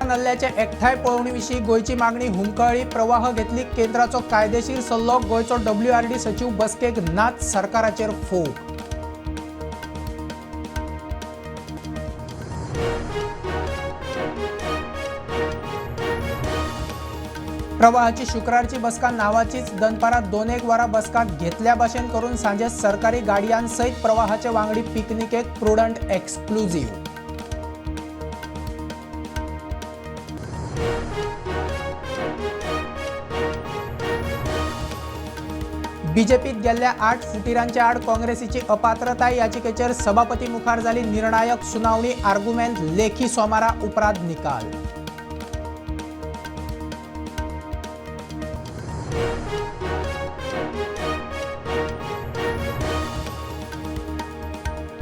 नल्ल्याचे एकठांय पळोवणी विशीं गोंयची मागणी हुमकळ्ळी. प्रवाह घेतली केंद्राचो कायदेशीर सल्लो. गोंयचो डब्ल्यूआरडी सचीव बसकेक नाच, सरकाराचेर फोग. प्रवाहाची शुक्रारची बसका नावाचीच. दनपारां 2-1 वरां बसका घेतल्या भाशेन करून सांजे सरकारी गाडयांसयत प्रवाहाचे वांगडी पिकनिकेक. Prudent exclusive. बीजेपीत गेल्ल्या 8 फुटीरांच्या आड काँग्रेसीची अपात्रताय याचिकेचेर सभापती मुखार जाली निर्णायक सुनावणी. आर्ग्युमेंट लेखी. सोमारा उपरांत निकाल.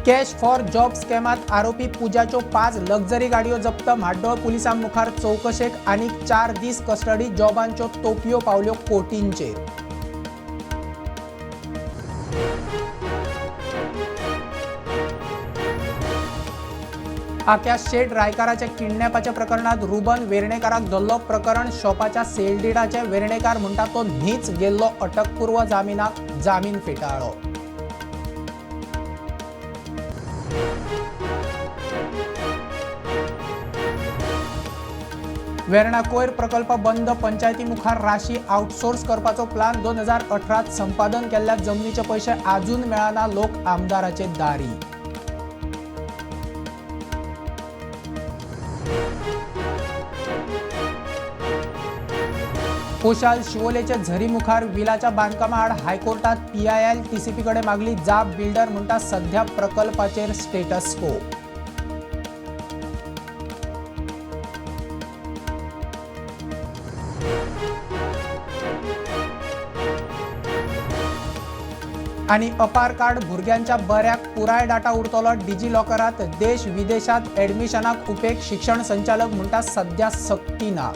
कॅश फॉर जॉब स्कॅमात आरोपी पूजाच्यो 5 लक्झरी गाडयो जप्त. म्हाड्डोळ पुलिसां मुखार चवकशेक आनीक 4 दीस कस्टडी. जॉबांच्यो तोपयो पावल्यो कोटींचेर. आक्या शेट रायकाराच्या किडनॅपाच्या प्रकरणात रुबन वेर्णेकाराक धरलो. प्रकरण शॉपाच्या सेलडीडाचे. वेर्णेकार म्हणटा तो न्हीच गेल्लो अटकपूर्व जामिनाक. जामीन फेटाळ्ळो. वेर्णा कोयर प्रकल्प बंद. पंचायती मुखार राशी आउटसोर्स करपाचो प्लान. 2018 संपादन केल्ल्या जमनीचे पयशे आजून मेळना. लोक आमदाराचे दारी. कोशाल शिवोलेच्या झरी मुखार विलाच्या बांदकामा आड हायकोर्टात पीआयएल. टीसीपी कडेन मागली जाप. बिल्डर म्हणटा सध्या प्रकल्पाचेर स्टेटस को. आनी अपार कार्ड भुरग्यांच्या बऱ्याक. पुराय डाटा उरतलो डिजी लॉकरात. देश विदेशात ॲडमिशनाक उपेग. शिक्षण संचालक म्हणटा सध्या सक्ती ना.